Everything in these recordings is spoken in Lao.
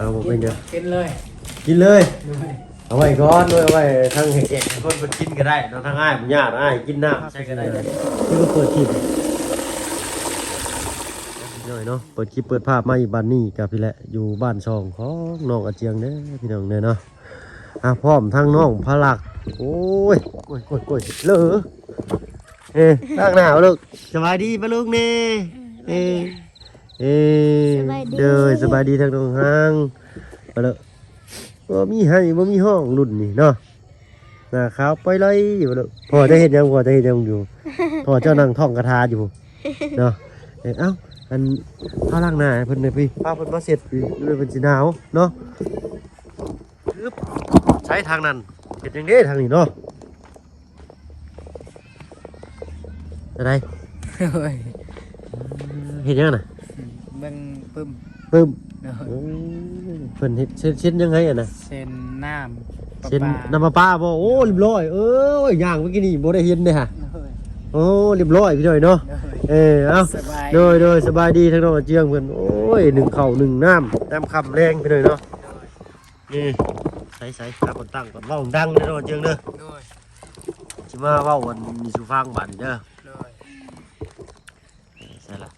ເອົາບໍ່ເປັນຫຍັງ ກິນເລີຍ ກິນເລີຍ ໂດຍ ເອົາໄວ້ກ່ອນ ໂດຍ ເອົາໄວ້ທາງໃຫ້ແຂກຄົນເພິ່ນກິນກໍໄດ້ເນາະ ທາງອ້າຍບໍ່ຍາກ ອ້າຍກິນນ້ຳໃສ່ກໍໄດ້ ຄືເປີດຄລິບນ້ອຍເນາະ ເປີດຄລິບເປີດພາບມາອີກ ບາດນີ້ກໍພີ້ແຫຼະ ຢູ່ບ້ານຊ່ອງຂອງນ້ອງອາຈຽງເດີ ພີ່ນ້ອງເດີເນາະ. ອ່າ ພ້ອມທັງນ້ອງພະລັກ ໂອ້ຍ ໂອ້ຍ ໂອ້ຍ ໂອ້ຍ ເລີ ເອີ ລ້າງໜ້າລູກ ສະບາຍດີປ້າລຸງແດ່ ເອີ ເອີ ສະບາຍດີ ໂດຍ ສະບາຍດີທັງນ້ອງຮາງ ປາເລີ ບໍ່ມີໄຫ້ບໍ່ມີຮ້ອງລຸ້ນນີ້ເນາະ ໜ້າຂາວປ່ອຍໄຫຼ ປາເລີ ພໍ່ເຈົ້າເຮັດຫຍັງ ພໍ່ເຈົ້າເຮັດຫຍັງຢູ່ ພໍ່ເຈົ້ານັ່ງທ່ອງຄາຖາຢູ່ເນາະ ເອີ ເອົ້າ ອັນ ພາລ້າງໜ້າໃຫ້ເພິ່ນແດ່ ພີ່ ພາເພິ່ນມາເຊັດ ພີ່ ເພິ່ນຊິໜາວເນາະ. ອຶບ ໃຊ້ທາງນັ້ນ ເຮັດຫຍັງເດ້ທາງນີ້ເນາະ ຈັ່ງໃດ ໂອ້ຍ ເຮັດຫຍັງນະ ເບິ່ງປຶ້ມ ປຶ້ມ ໂດຍ ໂອ້ ເພິ່ນເຮັດເຊັນ ເຊັນຫຍັງໃຫ້ຫັ້ນນະ ເຊັນນ້ຳປະປາ ເຊັນນ້ຳປະປາບໍ່ ໂອ້ ໂດຍ ຮຽບຮ້ອຍ ເອີຍ ຍ່າງເມື່ອກີ້ນີ້ບໍ່ໄດ້ເຫັນເດ້ຫະ ໂດຍ ໂອ້ ຮຽບຮ້ອຍພີ່ນ້ອງເນາະ ໂດຍ ເອີ ເອົ້າ ສະບາຍ ໂດຍ ໂດຍ ສະບາຍດີທາງນ້ອງອາເຈືອງເພິ່ນ ໂອ້ຍ ໜຶ້ງເຂົ້າໜຶ້ງນ້ຳ ຍາມຄ່ຳແລງພີ່ນ້ອງເນາະ. ນີ້ ໃສ່ໆ ຫາບ່ອນຕັ້ງກ່ອນ ເວົ້າດັງເດີນ້ອງເຈືອງເດີ ໂດຍ ຊິມາເວົ້າອັນນີ້ສູ່ຟັງບາດນີ້ເດີ ໂດຍ ໃສ່ລະ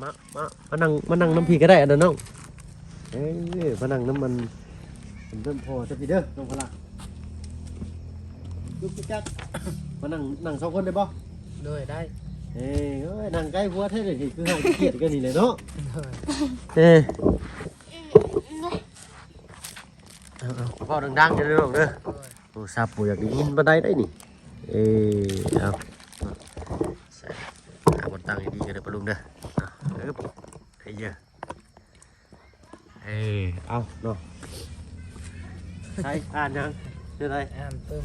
ມາ ມາ ມານັ່ງ ມານັ່ງນຳພີ້ກໍໄດ້ ອັນນັ້ນນ້ອງ ເອີ ມານັ່ງນຳມັນ ນຳພໍ່ຊະພີ້ເດີ ນ້ອງພະລັກ ລຸກຈັກ ມານັ່ງ ນັ່ງສອງຄົນໄດ້ບໍ່? ໂດຍ ໄດ້ ເອີ ເອີຍ ນັ່ງໃກ້ຜົວແທ້ເດ ຄືຫາກຽດກັນນີ້ແຫຼະເນາະ ໂດຍ ເອີ ເອົາໆ ເວົ້າດັງໆ ເດີນ້ອງເດີ ໂທລະສັບບໍ່ຢາກໄດ້ຍິນປານໃດໄດ໋ນີ້ ເອີ ເອົາ ໃສ່ ຫາບ່ອນຕັ້ງດີໆ ກັນເດີປ້າລຸງເດີ ອຶບ ເອີ ເອີ ເອີ ເອົາເນາະ ໃສ່ ອ່ານຫຍັງ? ເຮັດໃດ? ອ່ານປຶ້ມ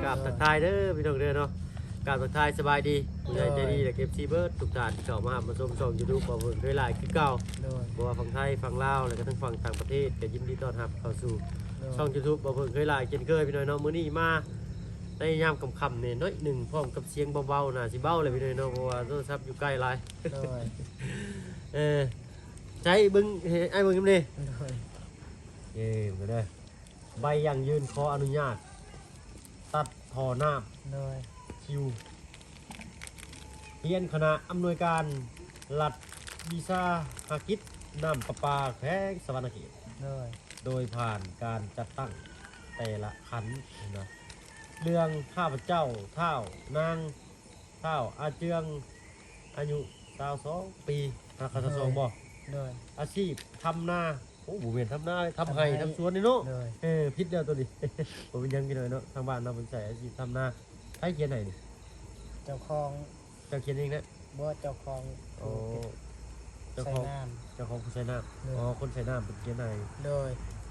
ກາບທັກທາຍເດີພີ່ນ້ອງເດີເນາະ ກາບທັກທາຍສະບາຍດີ ຜູ້ໃຫຍ່ໃຈດີ ໂດຍ ແລະ ເອັຟຊີ ເບິດທຸກທ່ານທີ່ເຂົ້າມາຮັບມາຊົມຊ່ອງຢູທູບ ບໍ່ເບິ່ງເຄີຍຫຼາຍຄືເກົ່າ ໂດຍ ບໍ່ວ່າຝັ່ງໄທ ຝັ່ງລາວ ແລະ ກະທັງຝັ່ງຕ່າງປະເທດ ກະຍິນດີຕ້ອນຮັບເຂົ້າສູ່ ໂດຍ ຊ່ອງຢູທູບ ບໍ່ເບິ່ງເຄີຍຫຼາຍເຊັ່ນເຄີຍ ພີ່ນ້ອງເນາະ ມື້ນີ້ມາ ໃນຍາມຄ່ຳໆ ນີ້ໜ້ອຍໜຶ່ງ ພ້ອມກັບສຽງເບົາໆ ໜ້າຊິເບົາແຫຼະພີ່ນ້ອງເນາະ ເພາະວ່າໂທລະສັບຢູ່ໃກ້ຫຼາຍ ໂດຍ ເອີ ໃຊ້ເບິ່ງ ໃຫ້ອ້າຍເບິ່ງນຳແດ່ ໂດຍ ເອີ ເບິ່ງເດີ ໃບຢັ້ງຢືນຂໍອະນຸຍາດຕັດທໍ່ນ້ຳ ໂດຍ ຄິວ ຮຽນຄະນະອຳນວຍການລັດວິສາຫະກິດນ້ຳປະປາແຂວງສະຫວັນນະເຂດ ໂດຍ ໂດຍຜ່ານການຈັດຕັ້ງແຕ່ລະຂັ້ນເນາະ ເລື່ອງຂ້າພະເຈົ້າ ທ້າວ ນາງ ທ້າວ ອາເຈືອງ ອາຍຸ ຊາວສອງປີ ຮາຄາຊາວສອງ ໂດຍ ບໍ່? ໂດຍ ອາຊີບທຳນາ ໂອ້ ບໍ່ແມ່ນທຳນາເລີຍ ທຳໄຮ່ ທຳໄຮ່ ທຳສວນນີ້ເນາະ ໂດຍ ເອີ ຜິດແລ້ວໂຕນີ້ ບໍ່ເປັນຫຍັງພີ່ນ້ອງເນາະ ທາງບ້ານເຮົາເພິ່ນໃຊ້ອາຊີບທຳນາ ໃຜຂຽນໃຫ້ນີ້? ເຈົ້າຂອງ ເຈົ້າຂຽນເອງນະ? ບໍ່ ເຈົ້າຂອງ ໂອ້ ຜູ້ເຮັດ ເຈົ້າຂອງ ໃສ່ນ້ຳ ເຈົ້າຂອງຜູ້ໃສ່ນ້ຳ ໂດຍ ອໍ ຄົນໃສ່ນ້ຳເພິ່ນຂຽນໃຫ້ ໂດຍ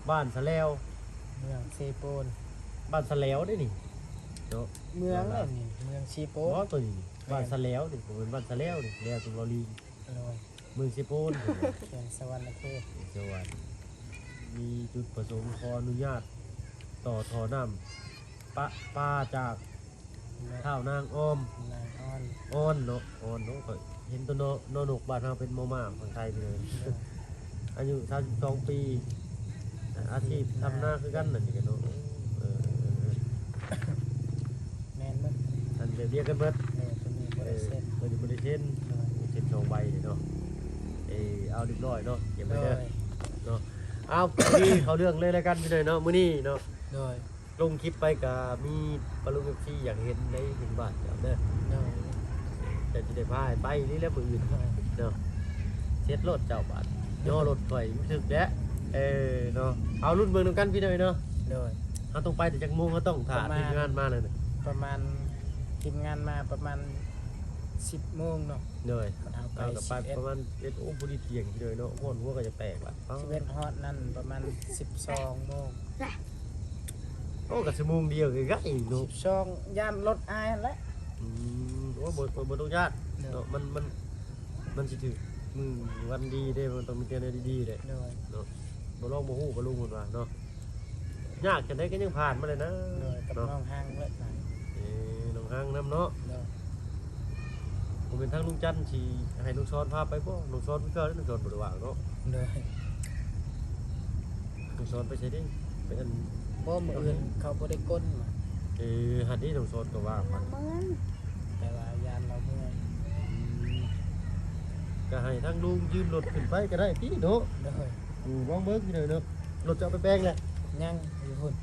ບ້ານສະແຫຼວ ເມືອງເຊໂປນ ບ້ານສະແຫຼວເດ້ນີ້ເນາະ ເມືອງແຫຼະນີ້ ເມືອງເຊໂປນ ບໍ່ ໂຕນີ້ ແມ່ນ ບ້ານສະແຫຼວນີ້ ບໍ່ແມ່ນບ້ານສະແຫຼວນີ້ ແຫຼວຕົວລໍລີງ ໂດຍ ເມືອງເຊໂປນ ແຂວງສະຫວັນນະເຂດ ສະຫວັນ ມີຈຸດປະສົງຂໍອະນຸຍາດຕໍ່ທໍ່ນ້ຳປະປາຈາກ ແລະ ທ້າວນາງອອມ ນາງອອນ ອອນເນາະ ອອນເນາະ ຂ້ອຍເຫັນແຕ່ ນ ນ ນົກ ບ້ານເຮົາເປັນມໍມ້າຝັ່ງໄທໄປເລີຍ ໂດຍ ອາຍຸ ສາມສິບສອງ ປີ ອາຊີບທຳນາຄືກັນ ອັນນີ້ກໍເນາະ ເອີ ເອີ ເອີ ແມ່ນໝົດ ອັນດຽວກັນເບິດ ໂດຍ ຕົວນີ້ບໍ່ໄດ້ເຊັນ ເອີ ຕົວນີ້ບໍ່ໄດ້ເຊັນ ໂດຍ ເຊັນສອງໃບເດ້ເນາະ ເອີ ເອົາ ຮຽບຮ້ອຍເນາະ ເກັບໄວ້ເດີ ໂດຍ ເນາະ ເອົາ ນີ້ເຂົ້າເລື່ອງເລີຍລະກັນ ພີ່ນ້ອງເນາະ ມື້ນີ້ເນາະ ໂດຍ ລົງຄລິບໄປກະມີປະລຸງ ເອັຟຊີ ຢາກເຫັນໃນເຫັນບ້ານເຈົ້າເດີ ໂດຍ ແຕ່ຊິໄດ້ພາໄປນີ້ແຫຼະມື້ອື່ນເນາະ ເຊັດໂລດເຈົ້າບາດ ຍໍລົດຂ້ອຍມັນຖືກແຫຼະ ເອີ ເນາະ ເອົາລຸ້ນເບິ່ງນຳກັນ ພີ່ນ້ອງເນາະ ໂດຍ ເຮົາຕ້ອງໄປແຕ່ຈັກໂມງ ເຮົາຕ້ອງຖ້າ ປະມານ ທີມງານມາແລ້ວນະ ປະມານ ທີມງານມາປະມານ ສິບໂມງເນາະ ໂດຍ ເຮົາກໍໄປ ເຮົາກໍໄປ ສິບເອັດ ປະມານ ເອັດ ໂອ້ ພໍດີທ່ຽງ ພີ່ນ້ອງເນາະ ຮ້ອນຫົວກໍຈະແຕກລະ ສິບເອັດ ຮອດນັ້ນປະມານ ສິບສອງໂມງ ໂອ້ ກໍຊົ່ວໂມງດຽວໃກ້ໆເນາະ ສິບສອງ ຢ້ານລົດອາຍຫັ້ນແຫຼະ ອືມ ໂອ້ ບໍ່ ບໍ່ ບໍ່ຕ້ອງຢ້ານ ໂດຍ ເນາະ ມັນ ມັນ ມັນຊິຖືກມື້ວັນດີເດ້ ມັນຕ້ອງມີແຕ່ແນວດີໆເດ້ ໂດຍ ເນາະ ບໍ່ລອງບໍ່ຮູ້ ປະລຸງເພິ່ນວ່າເນາະ ຍາກຈັ່ງໃດກໍຍັງຜ່ານມາໄດ້ນະ. ໂດຍ ກັບ ເນາະ ນ້ອງຮັງເລີຍນະ. ເອີ ນ້ອງຮັງນຳເນາະ. ໂດຍ ບໍ່ແມ່ນທາງລຸງຈັນຊິໃຫ້ນ້ອງຊອນພາໄປບໍ່? ນ້ອງຊອນຄືເກົ່າເດ້ ນ້ອງຊອນບໍ່ໄດ້ວ່າງເນາະ. ໂດຍ ນ້ອງຊອນໄປໃສເດ້? ໄປອັນ ບໍ່ ມື້ອື່ນເຂົາບໍ່ໄດ້ກົນ. ເອີ ຫັ້ນເດ້ ນ້ອງຊອນກໍວ່າ ເມືອນ ແຕ່ວ່າຢ້ານລາວເມືອນ. ອືມ ກໍໃຫ້ທາງລຸງຢືມລົດຂຶ້ນໄປກໍໄດ້ຕິເນາະ. ໂດຍ ອືມ ລອງເບິ່ງພີ່ນ້ອງເນາະ. ລົດຈະເອົາໄປແປງແລ້ວ? ຍັງ ຢູ່ພຸ້ນ.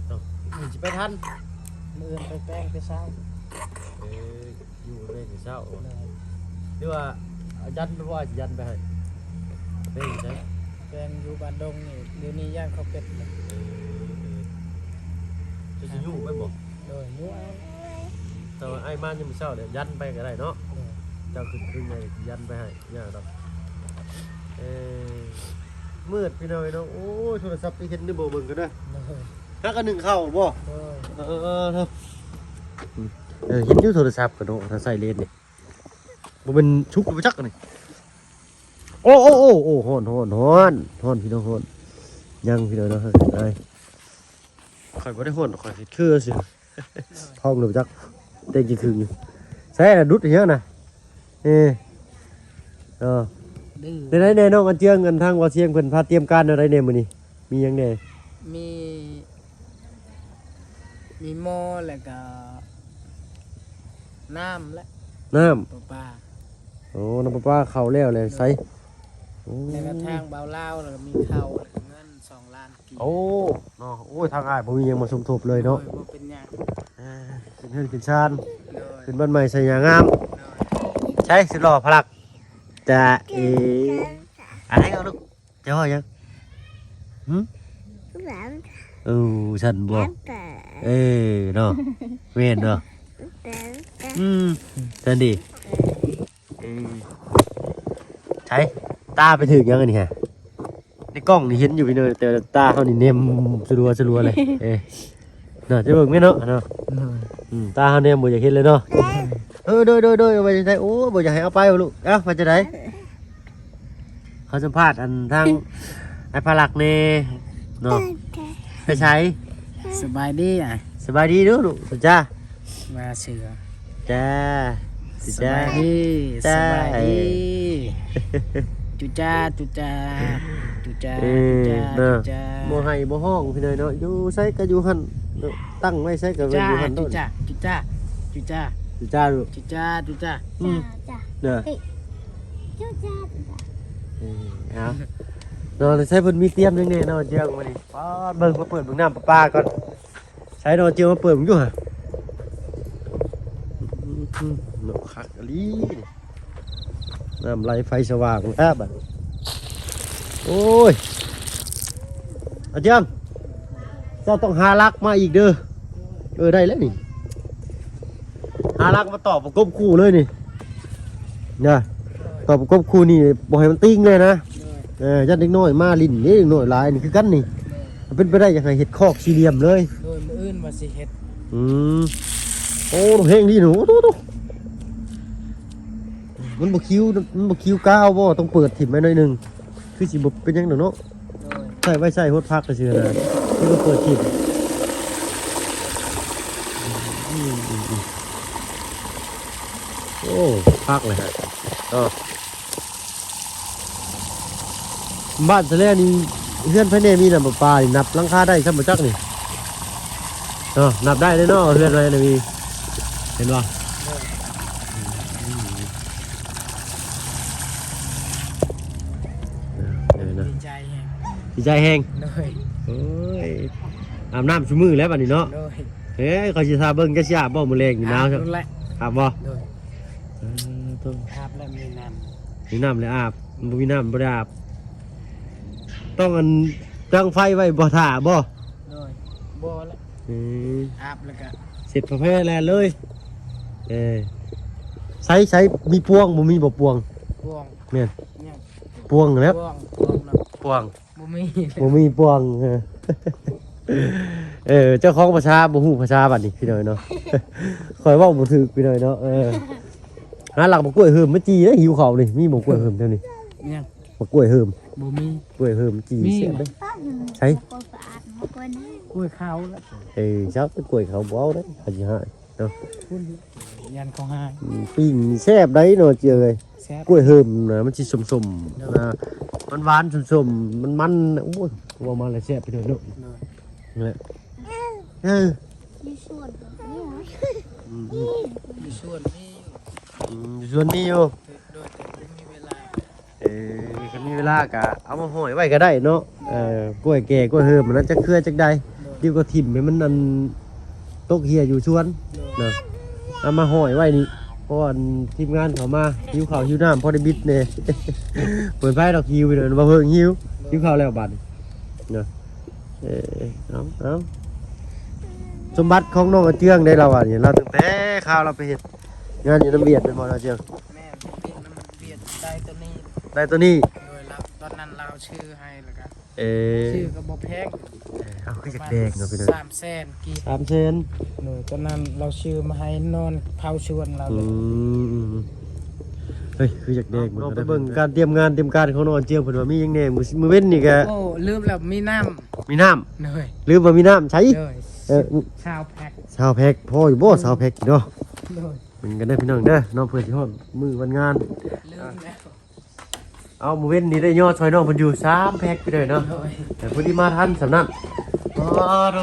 ເອົ້າ ມື້ອື່ນຊິໄປທັນ? ມື້ອື່ນໄປແປງແຕ່ເຊົ້າ. ເອີ ຢູ່ແປງແຕ່ເຊົ້າ. ໂດຍ ຫຼືວ່າ ອາ ຢັນໄປບໍ່? ອາ ຊິຢັນໄປໃຫ້ ແປງຢູ່ໃສ? ແປງຢູ່ບ້ານດົງນີ້ ດຽວນີ້ຍ່າງເຂົ້າເປັດ. ເອີ ເອີ ເຈົ້າຊິຍູ້ໄປບໍ່? ໂດຍ ຍູ້ເອົາ. ແຕ່ວ່າອ້າຍມາຍາມມື້ເຊົ້າແຫຼະ ຢັນໄປກໍໄດ້ເນາະ. ໂດຍ ເຈົ້າຂຶ້ນຄືນໃຫຍ່ ຊິຢັນໄປໃຫ້. ຍາກດອກ. ເອີ ມືດພີ່ນ້ອງເອີຍເນາະ. ໂອ້ຍ ໂທລະສັບໄປເຫັນຢູ່ບໍ່? ເບິ່ງກັນເດີ. ໂດຍ ຫາກັນໜຶ້ງເຂົ້າບໍ່? ໂດຍ ເອີ ເອີ ເອີ ເຫັນຢູ່ໂທລະສັບກໍເນາະ ຖ້າໃສ່ເລນນີ້ ບໍ່ແມ່ນສຸກບໍ່ຈັກນີ້. ໂອ້ ໂອ້ ໂອ້ ໂອ້ ຮ້ອນ ຮ້ອນ ຮ້ອນ ຮ້ອນ ພີ່ນ້ອງ ຮ້ອນ. ຍັງພີ່ນ້ອງເນາະ ເຮີ້ຍ ຂ້ອຍບໍ່ໄດ້ຮ້ອນ ຂ້ອຍເຮັດຄືຊື່ ທ້ອງເລີຍຈັກ ເຕັ້ງກິນຄຶ່ງຢູ່. ໃສ່ລະດຸດອີຫຍັງນະ? ເອີ ເອີ ໄດ້ແນ່ນ້ອງອັນເຈືອງ ອັນທາງວ່າຊຽງເພິ່ນພາຕຽມການແນວໃດແນ່ມື້ນີ້? ມີຫຍັງແນ່? ມີ ມີໝໍ້ ແລ້ວກໍນ້ຳແຫຼະ ນ້ຳປະປາ. ໂອ້ ນ້ຳປະປາເຂົ້າແລ້ວແຫຼະ. ໃສ? ໂອ້ ແລ້ວກໍທາງບ່າວລາວ ແລ້ວກໍມີເຂົ້າ ແລ້ວກໍເງິນສອງລ້ານ. ໂອ້ ເນາະ ໂອ້ຍ ທາງອ້າຍບໍ່ມີຫຍັງມາສົມທົບເລີຍເນາະ. ໂດຍ ບໍ່ເປັນຫຍັງ. ເອີ ຂຶ້ນເຮືອນຂຶ້ນຊານ ໂດຍ ຂຶ້ນບ້ານໃໝ່ໃສ່ຫຍ້າງາມ. ໂດຍ ໃສ ສຸດຫຼໍ່ພະລັກ ຈາເອ ອາຍເອົາລູກ ເຈົ້າເວົ້າຫຍັງ? ຫຶ? ເອີ ຊັ້ນບໍ່? ເອີ ເນາະ ແມ່ນເນາະ. ອືມ ຊັ້ນເດ. ເອີ ໃສ ຕາໄປຖືກຫຍັງອັນນີ້ຫະ? ໃນກ້ອງນີ້ເຫັນຢູ່ພີ່ນ້ອງ ແຕ່ຕາເຮົານີ້ແນມສະລັວໆເລີຍ. ເອີ ເນາະ ຈະເບິ່ງແມ່ນເນາະ ເນາະ. ອືມ ຕາເຮົາແນມບໍ່ຢາກເຫັນເລີຍເນາະ. ເອີ ໂດຍໆໆ ວ່າຈັ່ງໃດ? ໂອ້ ບໍ່ຢາກໃຫ້ເອົາໄປບໍ່ລູກ? ເອົ້າ ວ່າຈັ່ງໃດ? ຂໍສຳພາດອັນທາງອ້າຍພາລັກແດ່ເນາະ. ໄປໃສ? ສະບາຍດີອ້າຍ. ສະບາຍດີດູລູກ. ສະຈ້າ ມາເສືອ. ຈ້າ ສະບາຍດີ. ຈ້າ ສະບາຍດີ. ຈຸຈ້າ ຈຸຈ້າ ຈຸຈ້າ. ເອີ ເນາະ ບໍ່ໄຫ້ບໍ່ຮ້ອງພີ່ນ້ອງເນາະ. ຢູ່ໃສກໍຢູ່ຫັ້ນເນາະ ຕັ້ງໄວ້ໃສກໍຢູ່ຫັ້ນໂລດ. ຈຸຈ້າ ຈຸຈ້າ ຈຸຈ້າ ຈຸຈ້າລູກ. ຈຸຈ້າ ຈຸຈ້າ. ອືມ ເນາະ ຈຸຈ້າ ຈຸຈ້າ. ເອີ ເອົາ ເນາະ ໃສເພິ່ນມີຕຽມຫຍັງແດ່ເນາະ ເຈົ້າມື້ນີ້. ປາດ ເບິ່ງ ມາເປີດເບິ່ງນ້ຳປະປາກ່ອນ. ໃສເນາະ ເຈີມາເປີດເບິ່ງຢູ່ຫະ. ອືມ ເນາະ ຄັກອີ່ຫຼີນີ້ ນ້ຳໄຫຼໄຟສະຫວ່າງແທ້ບັດ. ໂອ້ຍ ອາຈານ ເຈົ້າຕ້ອງຫາຫຼັກມາອີກເດີ. ເອີ ໄດ້ແລ້ວນີ້ ຫາຫຼັກມາຕອກປະກົບຄູ່ເລີຍນີ້ນະ. ຕອກປະກົບຄູ່ນີ້ ບໍ່ໃຫ້ມັນຕິງເລີຍນະ. ເອີ ຢ້ານເດັກນ້ອຍມາຫຼິ້ນເດ້ ເດັກນ້ອຍຫຼາຍນີ້ຄືກັນນີ້. ເປັນໄປໄດ້ຢາກໃຫ້ເຮັດຄອກສີ່ຫຼ່ຽມເລີຍ. ໂດຍ ມື້ອື່ນວ່າຊິເຮັດ. ອືມ ໂອ້ ແຮງດີເນາະ. ໂອ້ໂຕ ມັນບໍ່ຄິວ ມັນບໍ່ຄິວກາວບໍ່? ຕ້ອງເປີດຖິ້ມໄວ້ໜ້ອຍໜຶ່ງ ຄືຊິບໍ່ເປັນຫຍັງດອກເນາະ. ໂດຍ ໃຊ້ໄວ້ໃຊ້ຫົດຜັກຊື່ໆນະ ຄືບໍ່ເປີດຖິ້ມ. ອືມ ອືມ ອືມ ໂອ້ ຄັກເລີຍຮະເນາະ. ບ້ານສະແລນີ້ ເຮືອນໃຜແດ່ມີນ້ຳປະປານີ້ ນັບຫຼັງຄາໄດ້ຊ່ຳບໍ່ຈັກນີ້ເນາະ. ນັບໄດ້ເດ້ເນາະ ເຮືອນໃຜນະມີ ເຫັນບໍ່? ເອີ ເອີ ນະ ດີໃຈແຮງ ດີໃຈແຮງ. ໂດຍ ໂອ້ຍ ອາບນ້ຳຊຸມື້ແລ້ວບັດນີ້ເນາະ. ໂດຍ ເອີ ຂ້ອຍຊິຖ້າເບິ່ງ ເຈົ້າຊິອາບບໍ່ມື້ແລງນີ້? ໜາວ ອາບແລ້ວ ອາບບໍ່? ໂດຍ ເອີ ຕ້ອງອາບແລ້ວມີນ້ຳ ມີນ້ຳແລ້ວອາບ ບໍ່ມີນ້ຳບໍ່ໄດ້ອາບ. ຕ້ອງອັນ ຕັ້ງໄຟໄວ້ບໍ່ຖ້າບໍ່? ໂດຍ ບໍ່ແລ້ວ ອືມ ອາບແລ້ວກະເສັດພະແພແລ່ນເລີຍ. ເອີ ໃສ ໃສ ມີປວງບໍ່? ມີບໍ່ປວງ? ປວງ ແມ່ນ ຍັງ ປວງແລ້ວ ປວງ ປວງເນາະ ປວງ ບໍ່ມີ ບໍ່ມີປວງ. ເອີ ເຈົ້າຂອງພາສາບໍ່ຮູ້ພາສາບັດນີ້ພີ່ນ້ອງເນາະ. ຂ້ອຍເວົ້າບໍ່ຖືກພີ່ນ້ອງເນາະ. ເອີ ຫາຫຼັກໝາກກ້ວຍເຫີມມາຈີ່ເດ້ ຫິວເຂົ້ານີ້. ມີໝາກກ້ວຍເຫີມແຖວນີ້? ຍັງ ໝາກກ້ວຍເຫີມ ບໍ່ມີ. ກ້ວຍເຫີມຈີ່ແຊບເດ້. ໃສ? กล้วยขาวละ เออ เจ้าไปกล้วยเขาบ่เอาเด้ เขาสิหายเนาะ คุณ ย่านเขาหาย อืม ปิ้งแซ่บได้เนาะเจ้ย แซ่บ กล้วยเหิมนะ มันสิส้มๆ เนาะ นะ มันหวานส้มๆ มันๆ โอ้ย ว่ามาแล้วแซ่บไปเลยเนาะ เนาะ นั่นแหละ เออ อยู่สวนนี่หรอ อืม อยู่สวนนี่อยู่ อืม อยู่สวนนี่อยู่ โดย แต่บ่มีเวลา เออ คันมีเวลาก็เอามาห้อยไว้ก็ได้เนาะ เออ กล้วยแก่ กล้วยเหิม มันจักเครือจักใด เดี๋ยวก็ถิ่มให้มันอันตกเหี่ยอยู่สวนเนาะ เอามาห้อยไว้นี่ เพราะอันทีมงานเขามา หิวข้าวหิวน้ำ พอได้บิดแหน่ เปิดไฟดอกหิวไปเลย บ่าเพิ่งหิว หิวข้าวแล้วบัดนี้เนาะ เออ เอา เอา สมบัติของน้องอาเจืองได้ลาวว่านี่ ลาวตั้งแต่คราวลาวไปเฮ็ดงานอยู่นำเวียดแม่นบ่ลาวเจือง แม่น เวียดนำเวียดได้ตัวนี้ ได้ตัวนี้ โดยลาว ตอนนั้นลาวซื้อให้แล้วก็ เออ ซื้อก็บ่แพง เออ เอา คืออยากแดงเนาะพี่น้อง สามแสนกีบ สามแสน โดย ตอนนั้นลาวซื้อมาให้นอนเผาสวนลาว อื เลย ม เฮ้ย คืออยากแดง เนาะ ไปเบิ่งการเตรียมงานเตรียมการของน้องอาเจือง เพิ่นว่ามีหยังแหน่ มื้อ มื้อเว้นนี่ก็ โอ้ ลืมแล้ว มีน้ำ มีน้ำ โดย ลืมว่ามีน้ำ ใช้ โดย เออ ซาวแพ็ค ซาวแพ็ค พออยู่บ่ ซาวแพ็คเนาะ โดย เบิ่งกันเด้อพี่น้องเด้อเนาะ เพื่อสิฮอดมื้อวันงาน ลืมแล้ว เอา มื้อเว้นนี้ได้ยอดซอยน้องเพิ่นอยู่สามแพ็คไปเลยเนาะ โดย แต่พอดีมาทันสำนั้น อ้า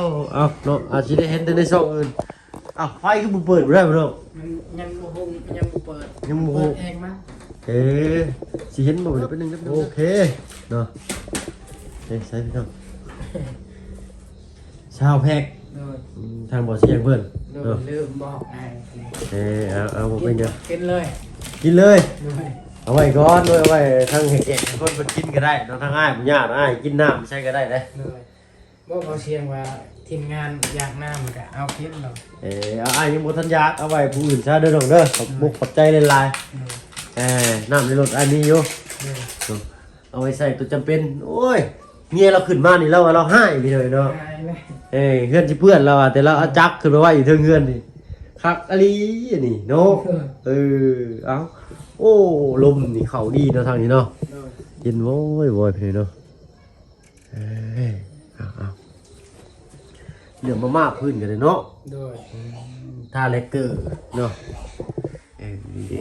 ว เอาเนาะ อาจสิได้เห็นแต่ในช่องอื่น อ้าว ไฟคือบ่เปิดบ่ได้บ่เนาะ มันยังบ่ฮุง ยังบ่เปิด ยังบ่ฮุง เปิดเองมั้ง เออ สิเห็นบ่ เดี๋ยวแป๊บนึง แป๊บนึง โอเคเนาะ เอ้ย ใส่พี่น้อง ซาวแพ็ค โดย อืม ทางบ่เสียงเพิ่น โดย เนาะ ลืมบอกอ้าย เอ้ย เอา เอา บ่เป็นหยัง กินเลย กินเลย โดย เอาไว้ก่อน โดย เอาไว้ทางให้แขกให้คนเพิ่นกินก็ได้เนาะ ทางอ้ายบ่ยาก อ้ายกินน้ำใส่ก็ได้เด้ โดย บอกเขาเสียงว่าทีมงานอยากน้ำก็เอากินเนาะ เอ้ย เอา อ้ายยังบ่ทันอยาก เอาไว้ผู้อื่นซะเด้อน้องเด้อ ขอบ โดย ขอบใจหลายๆ โดย เอ้ย น้ำในรถอ้ายมีอยู่ โดย โดย เอาไว้ใส่ตัวจำเป็น โอ้ย เมียเราขึ้นมานี่ เราว่าเราหายไปเลยเนาะ หายเลย เอ้ย เฮือนสิเปื้อนแล้วอะ แต่เราเอาจักรขึ้นมาไว้อยู่เทิงเฮือนนี่ คักอีหลีอันนี้เนาะ เออ เออ เอา โอ้ ลมนี่เข้าดีเนาะทางนี้เนาะ โดย เย็นโว้ยโว้ยพี่เนาะ เอ้ย เอา เอา เหลือมาม่าพื้นกันเลยเนาะ โดย อืม ทาแลกเกอร์เนาะ เอ้ย นี่เด้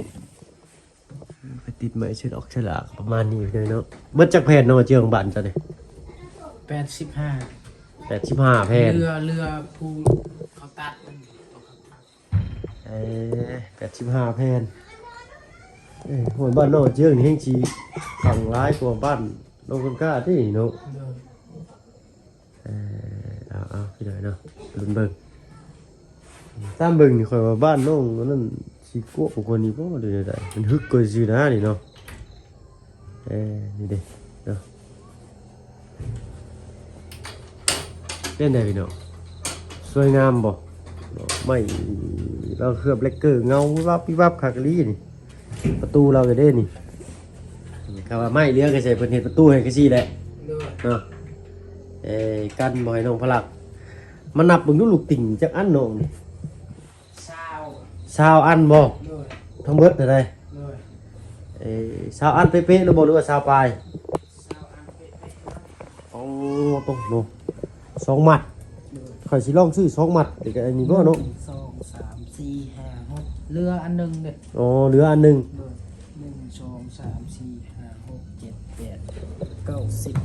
ไปติดไม้เช็ดออกฉลากประมาณนี้เลยเนาะ เบิดจักแผ่นเนาะ เจืองบ้านเจ้านี่ แปดสิบห้า แปดสิบห้าแผ่น เรือ เรือผู้เขาตัดมัน เอ้ย แปดสิบห้าแผ่น เอ้ย โอ้ย บ้านน้องเจืองนี่แฮงสิขังหลายกว่าบ้านน้องคนกล้าติเนาะ โดย เอ่อ เอา เอา พี่น้อยเนาะ ลุ้นเบิ่ง ตามเบิ่งนี่ข้อยว่าบ้านน้องอันนั้นสิกว้างกว่านี้บ่ หรือใดๆ มันหึกกว่าซื่อนะนี่เนาะ เอ้อ นี่เด้เนาะ เป็นไดพี่น้อง สวยงามบ่ ไม้ลาวเคลือบแลกเกอร์ เงาวิบวับวิบวับคักอีหลีนี่ ประตูลาวก็เด้นี่ คำว่าไม้เหลือก็ใส่เพิ่นเฮ็ดประตูให้คือซี่แหละ โดย เนาะ เอ้ย กันบ่ให้น้องพลัก มานับเบิ่งดูลูกติ่งจักอันน้องนี่ ซาว ซาวอันบ่ โดย ทั้งเบิดเท่าใด โดย เอ้ย ซาวอันเป๊ะๆ หรือบ่ หรือว่าซาวปลาย ซาวอันเป๊ะๆ โอ้ โตเนาะ สองมัด โดย ข้อยสิลองซื้อสองมัด แต่ก็อันนี้บ่เนาะ หนึ่ง สอง สาม สี่ ห้า หก เหลืออันหนึ่งเด้ อ๋อ เหลืออันหนึ่ง โดย หนึ่ง สอง สาม สี่ ห้า หก เจ็ด แปด เก้า สิบ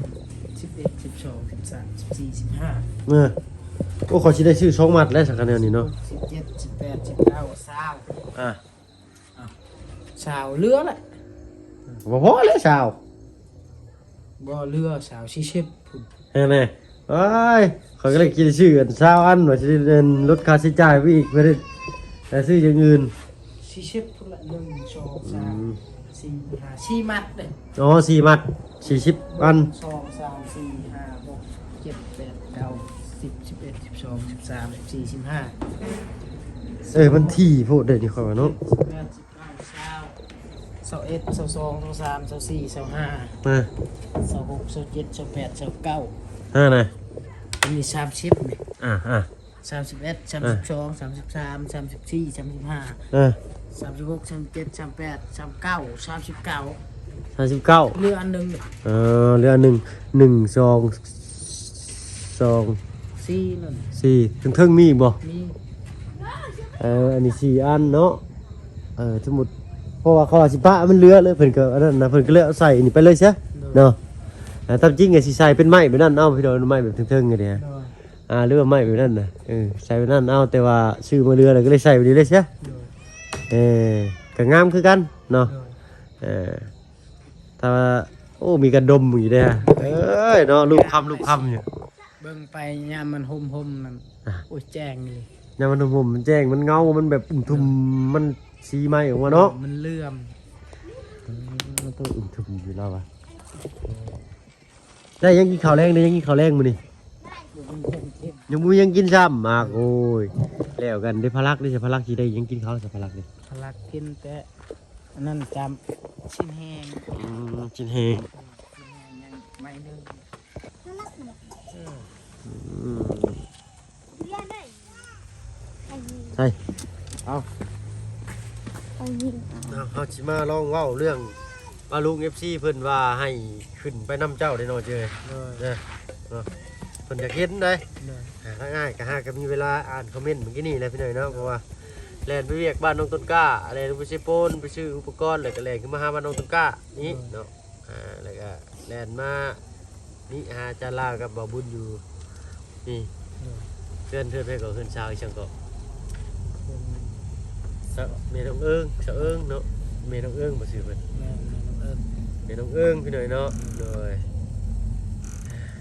สิบเอ็ด สิบสอง สิบสาม สิบสี่ สิบห้า เออ โอ้ ข้อยสิได้ซื้อสองมัดแล้ว สักคะแนนนี่เนาะ สิบเจ็ด สิบแปด สิบเก้า ซาว อ่ะ อ้าว ซาวเหลือละ บ่พอแล้วซาว บ่เหลือซาว สี่สิบพุ้น นั่นแหละ โอ้ย ข้อยก็เลยคิดซื้ออันซาวอัน ว่าสิได้ลดค่าใช้จ่ายไปอีก บ่ได้ แต่ซื้ออย่างอื่น สี่สิบพุ้นละ หนึ่ง สอง สาม อืม สี่ ห้า สี่มัดเด้ อ๋อ สี่มัด สี่สิบอัน สอง สาม สี่ ห้า หก เจ็ด แปด เก้า สิบ สิบเอ็ด สิบสอง สิบสาม สิบสี่ สิบห้า เอ้ย มันถี่โพดเด้นี่ข้อยว่าเนาะ สิบแปด สิบเก้า ซาว ซาวเอ็ด ซาวสอง ซาวสาม ซาวสี่ ซาวห้า อ่า ซาวหก ซาวเจ็ด ซาวแปด ซาวเก้า อ่า นะ อันนี้ สามสิบ นี่ อ่า อ่า สามสิบเอ็ด สามสิบสอง สามสิบสาม สามสิบสี่ สามสิบห้า เออ สามสิบหก สามสิบเจ็ด สามสิบแปด สามสิบเก้า สามสิบเก้า สามสิบเก้า เหลืออันหนึ่ง เออ เหลืออันหนึ่ง หนึ่ง สอง ສອງ ສີ່ນັ້ນ ສີ່ ເທິງໆມີອີກບໍ່? ມີ ເອີ ອັນນີ້ສີ່ອັນເນາະ. ເອີ ສົມມຸດ ເພາະວ່າເຂົາວ່າຊິປະມັນເຫຼືອເລີຍ ເພິ່ນກໍອັນນັ້ນນະ ເພິ່ນກໍເລີຍເອົາໃສ່ອັນນີ້ໄປເລີຍຊະ ໂດຍ ເນາະ. ເອີ ຕາມຈິງກໍຊິໃສ່ເປັນໄມ້ແບບນັ້ນເອົາ ພີ່ນ້ອງ ໄມ້ແບບເທິງໆນີ້ເດ ໂດຍ ອ່າ ຫຼືວ່າໄມ້ແບບນັ້ນນະ ເອີ ໃສ່ແບບນັ້ນເອົາ. ແຕ່ວ່າຊື້ມາເຫຼືອແລ້ວກໍເລີຍໃສ່ແບບນີ້ເລີຍຊະ ໂດຍ ເອີ ກໍງາມຄືກັນເນາະ ໂດຍ ເອີ. ແຕ່ວ່າ ໂອ້ ມີການດົມຢູ່ເດ້ ເອີຍເນາະ ລູບຄຳ ລູບຄຳຢູ່. ເບິ່ງໄປຍາມມັນຫົ່ມໆນັ້ນ ອ່ະ ໂອ້ຍ ແຈ້ງອີ່ຫຼີ. ຍາມມັນຫົ່ມໆ ມັນແຈ້ງ ມັນເງົາ ມັນແບບອຸ້ມທຸ່ມ ໂດຍ ມັນສີໄໝ້ອອກມາເນາະ ມັນເຫຼື້ອມ. ອືມ ມັນຕ້ອງອຸ້ມທຸ່ມຢູ່ແລ້ວວ່າ. ໄດ້ຫຍັງກິນເຂົ້າແລງ ໄດ້ຫຍັງກິນເຂົ້າແລງມື້ນີ້? ຍັງບໍ່ມີຫຍັງກິນຊ້ຳ. ອາ ໂອ້ຍ ແລ້ວກັນເດ້. ພະລັກເດ້ ພະລັກຊິໄດ້ຫຍັງກິນເຂົ້າ ພະລັກເດ້? ພະລັກກິນແຕ່ ອັນນັ້ນຈຳ ຊີ້ນແຫ້ງ. ອືມ ຊີ້ນແຫ້ງ ຊີ້ນແຫ້ງຍັງໄມ້ໜຶ່ງ. ອືມ ໃຊ່ ເອົາ ເອົາ ເຮົາຊິມາລອງເວົ້າເລື່ອງວ່າລຸງ ເອັຟຊີ ເພິ່ນວ່າໃຫ້ຂຶ້ນໄປນຳເຈົ້າເດ້ເນາະ ເຈ້ຍ ໂດຍ ເນາະ ເພິ່ນຢາກເຫັນໄດ໋ ໂດຍ ອ່າ ທາງອ້າຍກໍຫາກໍມີເວລາອ່ານຄອມເມັນມື້ກີ້ນີ້ແຫຼະ ພີ່ນ້ອງເນາະ ເພາະວ່າແລ່ນໄປວຽກບ້ານໜອງຕົ້ນກ້າ ແລ່ນໄປເຊໂປນ ໄປຊື້ອຸປະກອນ ແລ້ວກໍແລ່ນຂຶ້ນມາຫາບ້ານໜອງຕົ້ນກ້ານີ້ ໂດຍ ເນາະ. ອ່າ ແລ້ວກໍແລ່ນມານີ້ຫາອາຈານລາວກັບບ່າວບຸນຢູ່ນີ້ ໂດຍ ເຮືອນ ເຮືອນໃຜກໍ ເຮືອນຊາວອີ່ຫຍັງກໍ ເຮືອນ ສະ ແມ່ນ້ອງເອີງ ສະເອີງເນາະ ແມ່ນ້ອງເອີງບໍ່ຊື່ເພິ່ນ ແມ່ນ ແມ່ນ້ອງເອີງ ແມ່ນ້ອງເອີງ ພີ່ນ້ອງເນາະ ໂດຍ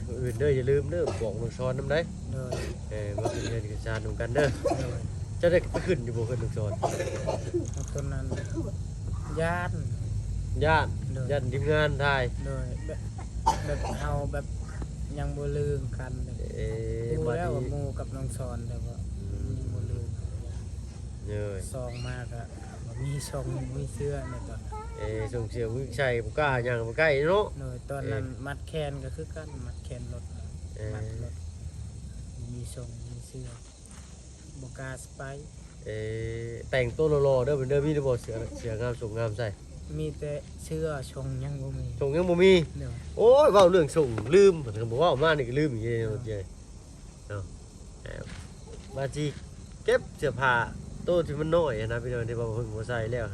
ມື້ອື່ນເດີ ຢ່າລືມເດີ ບອກນ້ອງຊອນນຳໄດ໋ ໂດຍ ເອີ ມາຂຶ້ນເຮືອນຂຶ້ນຊານນຳກັນເດີ ໂດຍ ເຈົ້າໄດ້ໄປຂຶ້ນຢູ່ບໍ່ ເຮືອນນ້ອງຊອນ? ຕອນນັ້ນຢ້ານ ຢ້ານ ໂດຍ ຢ້ານທີມງານຖ່າຍ ໂດຍ ແບບ ແບບເຮົາແບບຍັງບໍ່ລຶ້ງກັນເດ້ ເອີ ຮູ້ແລ້ວວ່າໝູ່ກັບນ້ອງຊອນ ແຕ່ວ່າ ອືມ ຍັງບໍ່ລຶ້ງກັນ ໂດຍ ສອງມາກໍບໍ່ມີ ສອງມີເສື້ອໃນຕອນນັ້ນ ເອີ ສົ່ງເສື້ອມີໃສ່ ບໍ່ກ້າຍ່າງໄປໃກ້ເນາະ ໂດຍ ຕອນນັ້ນ ເອີ ມັດແຂນກໍຄືກັນ ມັດແຂນລົດ ເອີ ມັດລົດ ມີສົ່ງມີເສື້ອ ບໍ່ກ້າຊິໄປ ເອີ ແຕ່ງໂຕຫຼໍ່ໆເດີເພິ່ນເດີ ມີຫຼືບໍ່ ເສື້ອ ເສື້ອງາມ ສົ່ງງາມໃສ່? ມີແຕ່ເສື້ອ ສົ່ງຍັງບໍ່ມີ ສົ່ງຍັງບໍ່ມີ ໂດຍ ໂອ້ຍ ເວົ້າເລື່ອງສົ່ງລືມ ເພິ່ນກໍບໍ່ເວົ້າມານີ້ກໍລືມອີກເດ້ ໂດຍ ເນາະ ເອີ ວ່າຊິເກັບເສື້ອຜ້າໂຕທີ່ມັນນ້ອຍຫັ້ນນະ ພີ່ນ້ອງ ທີ່ວ່າເພິ່ນບໍ່ໃສ່ແລ້ວ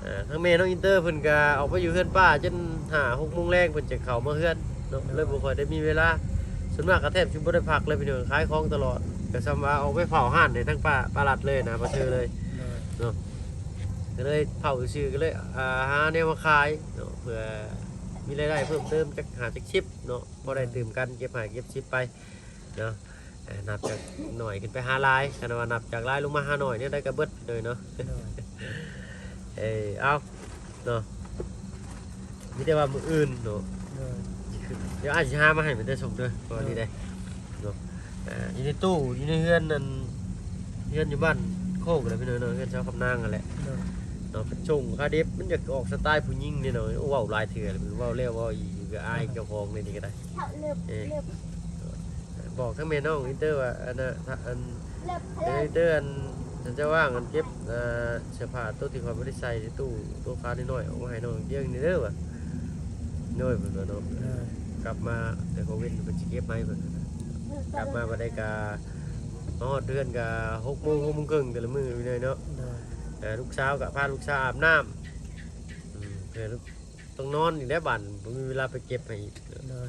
ອ່າ ທາງແມ່ນ້ອງອິນເຕີເພິ່ນກະອອກໄປຢູ່ເຮືອນປ້າຈົນຫ້າຫົກໂມງແລງ ເພິ່ນຈະເຂົ້າມາເຮືອນເນາະ ໂດຍ ເລີຍບໍ່ຄ່ອຍໄດ້ມີເວລາ ສ່ວນມາກກະແທບຊິບໍ່ໄດ້ພັກເລີຍພີ່ນ້ອງ ຂາຍຂອງຕະຫຼອດ ກະສ່ຳວ່າອອກໄປເຝົ້າຮ້ານໃຫ້ທາງປ້າ ປ້າລັດເລີຍນະ ປະເຊີເລີຍ ໂດຍ ເນາະ ກະເລີຍເຝົ້າຊື່ໆ ກະເລີຍ ອ່າ ຫາແນວມາຂາຍເນາະ ເພື່ອມີລາຍໄດ້ເພີ່ມເຕີມຈັກຫ້າຈັກສິບເນາະ ພໍໄດ້ຕື່ມກັນ ເກັບຫ້າເກັບສິບໄປ ເນາະ ເອີ ນັບຈາກໜ້ອຍຂຶ້ນໄປຫາຫຼາຍ ຄັນວ່ານັບຈາກຫຼາຍລົງມາຫາໜ້ອຍ ແນວໃດກໍເບິດເລີຍເນາະ ໂດຍ ເອີ ເອົາເນາະ ມີແຕ່ວ່າມື້ອື່ນເນາະ ໂດຍ ຊິຂຶ້ນ ດຽວອ້າຍຊິຫາມາໃຫ້ແມ່ນແຕ່ສົ່ງເດີ ເພາະວ່ານີ້ໄດ໋ ໂດຍ ເນາະ ເອີ ຢູ່ໃນຕູ້ ຢູ່ໃນເຮືອນນັ້ນ ເຮືອນຢູ່ບ້ານໂຄກແຫຼະພີ່ນ້ອງເນາະ ເຮືອນຊາວຄຳນາງຫັ້ນແຫຼະ ໂດຍ ເນາະ ເປັນສົ່ງຄາເດັບ ມັນຢາກອອກສະໄຕຜູ້ຍິງນີ້ເນາະ ເວົ້າຫຼາຍເທື່ອແລ້ວ ເວົ້າແລ້ວເວົ້າອີກ ກໍອາຍເຈົ້າຂອງໃນນີ້ກໍໄດ້ ເອີ ບອກທາງແມ່ນ້ອງອິນເຕີວ່າ ອັນນ່າ ອັນ ເອີ ອິນເຕີ ອັນ ຄັນເຈົ້າວ່າງ ອັນເກັບ ອ່າ ເສື້ອຜ້າໂຕທີ່ຂ້ອຍບໍ່ໄດ້ໃສ່ໃນຕູ້ ໂຕຂານ້ອຍໆ ອອກມາໃຫ້ນ້ອງດຽວນີ້ເດີວ່າ ໂດຍ ເພິ່ນວ່າເນາະ ເອີ ກັບມາແຕ່ກາງເວັນເພິ່ນຊິເກັບໃຫ້ເພິ່ນ ກັບມາບັດໃດກະ ມາຮອດເຮືອນກະຫົກໂມງ ຫົກໂມງເຄິ່ງແຕ່ລະມື້ພີ່ນ້ອງເນາະ ໂດຍ ເອີ ລູກສາວກະພາລູກສາວອາບນ້ຳ ອືມ ເພື່ອ ຕ້ອງນອນອີກແລ້ວບາດ ບໍ່ມີເວລາໄປເກັບໃຫ້ອີກ ໂດຍ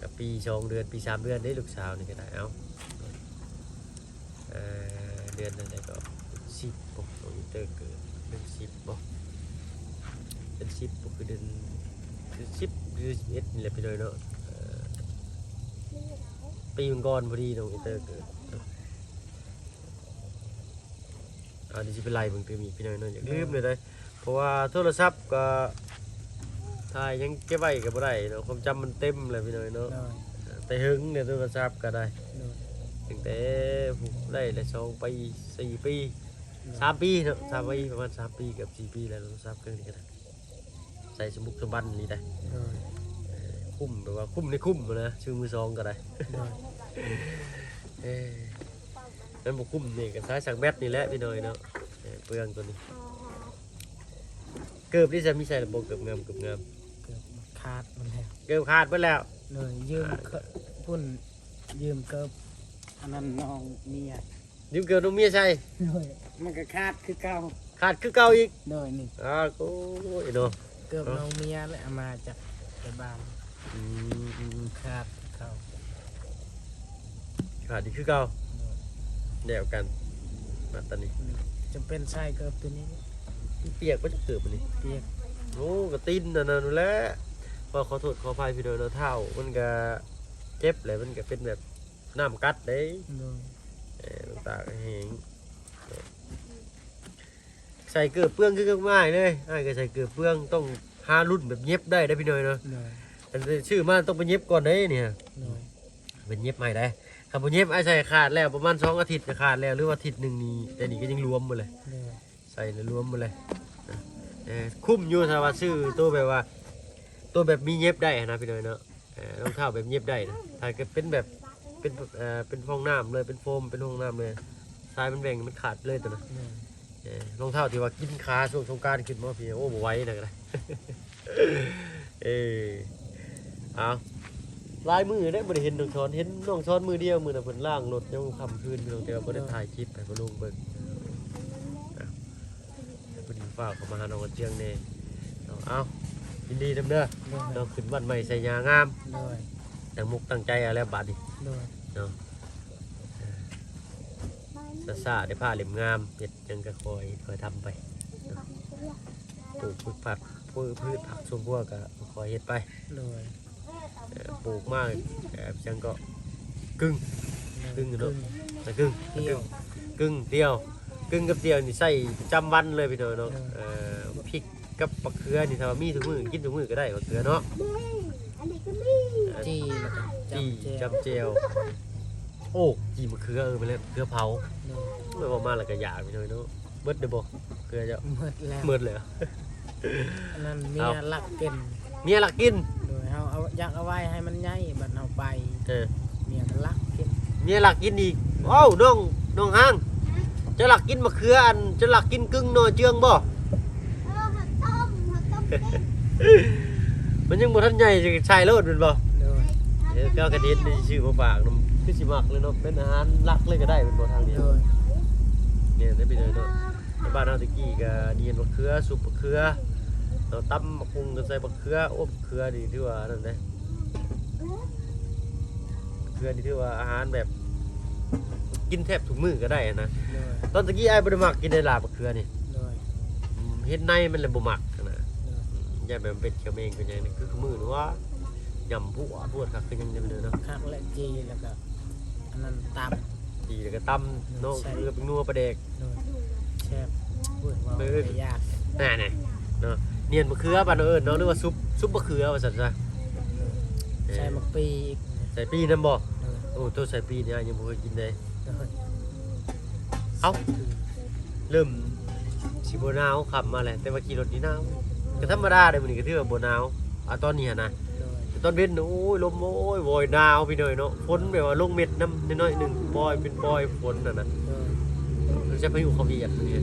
ກະປີສອງເດືອນ ປີສາມເດືອນເດ້ ລູກສາວນີ້ກໍໄດ້ ເອົ້າ ເອີ ເດືອນນັ້ນແຫຼະກໍສິບ ໂອ້ ນ້ອງອິນເຕີເກີດເດືອນສິບບໍ ເດືອນສິບບໍ່ ຄືເດືອນ ເດືອນສິບ ເດືອນສິບເອັດນີ້ແຫຼະພີ່ນ້ອງເນາະ ເອີ ປີມັງກອນພໍດີນ້ອງອິນເຕີເກີດ ອ່າ ດຽວຊິໄປໄລ່ເບິ່ງຕື່ມອີກພີ່ນ້ອງເນາະ ຢາກລືມແລ້ວເດ້ ເພາະວ່າໂທລະສັບກໍ ຖ້າຍັງເກັບໄວ້ກໍບໍ່ໄດ້ເນາະ ຄວາມຈຳມັນເຕັມແລ້ວພີ່ນ້ອງເນາະ ໂດຍ ແຕ່ເຫິງແລ້ວໂທລະສັບກໍໄດ້ ໂດຍ ຕັ້ງແຕ່ໄດ້ລະສອງປີ ສີ່ປີ ໂດຍ ສາມປີເນາະ ສາມປີ ປະມານສາມປີ ເກືອບສີ່ປີແລ້ວ ໂທລະສັບເຄື່ອງນີ້ກໍໄດ້ ໃສ່ສົມບຸກສົມບັນອີ່ຫຼີໄດ໋ ໂດຍ ເອີ ຄຸ້ມ ແບບວ່າຄຸ້ມໃນຄຸ້ມນະ ຊື້ມືສອງກໍໄດ້ ໂດຍ ເອີ ມັນບໍ່ຄຸ້ມນີ້ກໍສາຍສາກແບັດນີ້ແຫຼະພີ່ນ້ອງເນາະ ເອີ ເປືອງໂຕນີ້ ເກີບນີ້ຈະມີໃສ່ລະບໍ່ ເກີບງາມ ເກີບງາມ ເກີບຂາດໝົດແລ້ວ ເກີບຂາດເບິດແລ້ວ ໂດຍ ຢືມ ອ່າ ພຸ້ນ ຢືມເກີບອັນນັ້ນນ້ອງເມຍ ຢືມເກີບນ້ອງເມຍໃສ່ ໂດຍ ມັນກໍຂາດຄືເກົ່າ ຂາດຄືເກົ່າອີກ ໂດຍ ນີ້ ອ້າ ໂອ້ຍເນາະ ເກີບນ້ອງເມຍແຫຼະ ເອົາມາຈາກໄທບ້ານ ອືມ ຂາດຄືເກົ່າ ຂາດອີກຄືເກົ່າ ໂດຍ ແລ້ວກັນ ມາຕອນນີ້ ຈຳເປັນໃສ່ເກີບໂຕນີ້ ມັນປຽກບໍ່ຈັກເກີບອັນນີ້ ປຽກ ໂອ້ ກະຕີນອັນນັ້ນແຫຼະ ຂໍໂທດຂໍອະໄພພີ່ນ້ອງເນາະ ເທົ້າມັນກະເຈັບແຫຼະ ມັນກະເປັນແບບ ນ້ຳກັດເດ້ ໂດຍ ເອີ ຕາກແຫ້ງ ໃສ່ເກີບເປືອງຄືກັບອ້າຍເລີຍ ອ້າຍກໍໃສ່ເກີບເປືອງ ຕ້ອງຫາລຸ້ນແບບເຫຢັບໄດ້ເດ້ພີ່ນ້ອງເນາະ ໂດຍ ອັນຊື້ມາຕ້ອງໄປເຫຢັບກ່ອນເດ້ນີ້ ໂດຍ ເພິ່ນເຫຢັບໃຫ້ໄດ້ ຄັນບໍ່ເຫຢັບ ອ້າຍໃສ່ຂາດແລ້ວ ປະມານສອງອາທິດກໍຂາດແລ້ວ ຫຼືວ່າອາທິດໜຶ່ງນີ້ ແຕ່ນີ້ກໍຍັງລວມໝົດເລີຍ ໂດຍ ໃສ່ແລ້ວລວມໝົດເລີຍ ເອີ ຄຸ້ມຢູ່ ຖ້າວ່າຊື້ໂຕແບບວ່າ ໂຕແບບມີເຫຢັບໄດ້ຫັ້ນນະພີ່ນ້ອງເນາະ ເອີ ລອງເທົ້າແບບເຫຢັບໄດ້ນະ ຖ້າເກີດເປັນແບບ ເປັນ ເອີ ເປັນຟອງນ້ຳເລີຍ ເປັນໂຟມ ເປັນຟອງນ້ຳເລີຍ ສາຍມັນແຫວ່ງ ມັນຂາດເລີຍໂຕນັ້ນ ແມ່ນ ເອີ ລອງເທົ້າທີ່ວ່າກິນຂາຊ່ວງສົງການຂຶ້ນມາພີ້ ໂອ້ ບໍ່ໄຫວນະກໍໄດ້ ເອີ ເອົາ ຫຼາຍມື້ເດ້ບໍ່ໄດ້ເຫັນນ້ອງຊອນ ເຫັນນ້ອງຊອນມື້ດຽວ ມື້ນັ້ນເພິ່ນລ້າງລົດ ຍັງຄ່ຳຄືນພີ່ນ້ອງ ແຕ່ວ່າບໍ່ໄດ້ຖ່າຍຄລິບໃຫ້ພໍ່ລຸງເບິ່ງ ອ່ະ ພໍດີຝາກເຂົ້າມາຫານ້ອງກະເຈືອງແດ່ເນາະ ເອົ້າ ຍິນດີນຳເດີ ໂດຍ ເນາະ ຂຶ້ນບ້ານໃໝ່ໃສ່ຫຍ້າງາມ ໂດຍ ຕັ້ງມຸກຕັ້ງໃຈເອົາແລ້ວບາດນີ້ ໂດຍ ເນາະ ເອີ ຊ້າໆ ໄດ້ຜ້າເຫຼັ້ມງາມ ເຮັດຫຍັງກະຄ່ອຍເຮັດຄ່ອຍທຳໄປ ປູກພືດຜັກ ພືດຜັກສວນຄົວກະຄ່ອຍເຮັດໄປ ໂດຍ ເອີ ປູກມາ ເອີ ຫຍັງເກາະ ກຶ່ງ ໂດຍ ກຶ່ງເນາະ ກຶ່ງ ກະກຶ່ງ ກະກຶ່ງ ຕຽວ ກຶ່ງ ກຶ່ງກັບຕຽວນີ້ໃຊ້ປະຈຳວັນເລີຍພີ່ນ້ອງເນາະ ໂດຍ ເອີ ພິກກັບບັກເຂືອນີ້ ຖ້າວ່າມີທຸກມື້ ກິນທຸກມື້ກໍໄດ້ບັກເຂືອເນາະ ຈີ່ ແລ້ວກໍ ຈີ່ ຈ້ຳແຈ່ວ ໂອ້ ຈີ່ບັກເຂືອ ເອີ ແມ່ນແລ້ວ ເຂືອເຜົາ ໂດຍ ເວົ້າມາແລ້ວກໍຢາກພີ່ນ້ອງເນາະ ເບິດເລີຍບໍ່ ເຂືອເຈົ້າ ເໝິດແລ້ວ ເໝິດແລ້ວ ອັນນັ້ນເມຍລັກກິນ ເມຍລັກກິນ ໂດຍ ເຮົາເອົາ ຢາກເອົາໄວ້ໃຫ້ມັນໃຫຍ່ ບັດເຮົາໄປ ເອີ ເມຍກໍລັກກິນ ເມຍລັກກິນອີກ ເອົ້າ ນ້ອງ ນ້ອງຮາງ ເຈົ້າລັກກິນມະເຂືອ ອັນ ເຈົ້າລັກກິນກຶ່ງໜໍ່ເຈືອງບໍ່? ເອີ ເຮົາຕົ້ມ ເຮົາຕົ້ມກິນ ມັນຍັງບໍ່ທັນໃຫຍ່ ໃສ່ໂລດແມ່ນບໍ່? ໂດຍ ເອີ ເຈົ້າກະເດັດ ຊື້ມາຝາກນຳ ຄືຊິມັກເລີຍເນາະ ເປັນອາຫານຫຼັກເລີຍກໍໄດ້ແມ່ນບໍ່ ທາງນີ້? ໂດຍ ແມ່ນເດ້ພີ່ນ້ອງເນາະ ໃນບ້ານເຮົາແຕ່ກີ້ກໍນຽນມະເຂືອ ຊຸບມະເຂືອ ເນາະ ຕຳໝາກຫຸ່ງກໍໃສ່ມະເຂືອ ໂອ້ ມະເຂືອນີ້ຖືວ່າອັນນັ້ນເດ້ ເຂືອນີ້ຖືວ່າອາຫານແບບ ກິນແທບທຸກມື້ກໍໄດ້ຫັ້ນນະ ໂດຍ ຕອນແຕ່ກີ້ອ້າຍບໍ່ໄດ້ມັກກິນເດ້ຫຼາຍ ມະເຂືອນີ້ ໂດຍ ອືມ ເຫັນໃນມັນແລ້ວບໍ່ມັກຫັ້ນນະ ໂດຍ ອືມ ຢ້ານແບບມັນເປັນຂະເໝງເປັນຫຍັງນີ້ ຄື ຄືມື້ນີ້ຫວາ ຍຳພວດ ພວດຄັກຄືຫຍັງນີ້ເດີເນາະ ຄັກແຫຼະ ຈີ່ ແລ້ວກໍ ອັນນັ້ນຕຳ ຈີ່ແລ້ວກໍຕຳເນາະ ໃສ່ ເກືອ ແປ້ງນົວ ປາແດກ ໂດຍ ແຊບ ໂອ້ຍ ເວົ້າ ເອີ ໄດ້ຢາກ ແນ່ໆ ເນາະ ນຽນມະເຂືອບ້ານເຮົາເອີ້ນເນາະ ຫຼືວ່າຊຸບ ຊຸບມະເຂືອວ່າຊັ້ນຊະ ເອີ ໃສ່ໝາກປີອີກ ໃສ່ປີນຳບໍ່? ໂດຍ ໂອ້ ໂຕໃສ່ປີນີ້ອ້າຍຍັງບໍ່ເຄີຍກິນເດ້ ໂດຍ ເອົ້າ ເລີ່ມຊິບໍ່ໜາວ ຄ່ຳມາແລ້ວ ແຕ່ວ່າຂີ່ລົດນີ້ໜາວ ກໍທຳມະດາເດ້ ມື້ນີ້ກໍຖືວ່າບໍ່ໜາວ ອາ ຕອນນີ້ຫັ້ນນະ ໂດຍ ແຕ່ຕອນເວັນ ໂອ້ຍ ລົມ ໂອ້ຍ ວອຍ ໜາວພີ່ນ້ອງເນາະ ຝົນແບບວ່າລົງເມັດນຳໜ້ອຍໆໜຶ່ງ ປອຍ ເປັນປອຍຝົນຫັ້ນນະ ໂດຍ ມັນຈະພາຍຸເຂົ້າຫວຽດມື້ນີ້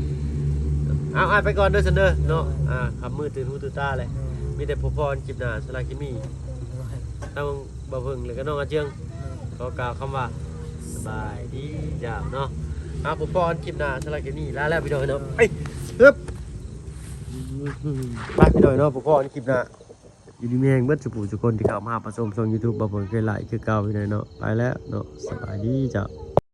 ເອົາ ອ້າຍໄປກ່ອນເດີຊັ້ນເດີເນາະ ໂດຍ ອ່າ ຄ່ຳມືດຕື່ນຫູຕື່ນຕາແລ້ວ ໂດຍ ມີແຕ່ພົບພໍ້ກັນຄລິບໜ້າ ສຳລັບຄລິບນີ້ ໂດຍ ທາງ ບ່າວເຜິ້ງ ແລ້ວກໍນ້ອງອາເຈືອງ ຂໍກ່າວຄຳວ່າ ສະບາຍດີເຈົ້າເນາະ ຫາພົບພໍ້ກັນຄລິບໜ້າ ສຳລັບຄລິບນີ້ລາແລ້ວພີ່ນ້ອງເນາະ ໄປ ຮຶບ ໄປພີ່ນ້ອງເນາະ ພົບພໍ້ກັນຄລິບໜ້າ ຢູ່ດີມີແຮງເບິດສູ່ຜູ້ສູ່ຄົນທີ່ເຂົ້າມາຮັບມາຊົມຊ່ອງຢູທູບ ບ່າວເຜິ້ງເຄີຍຫຼາຍຄືເກົ່າພີ່ນ້ອງເນາະ ໄປແລ້ວເນາະ ສະບາຍດີເຈົ້າ.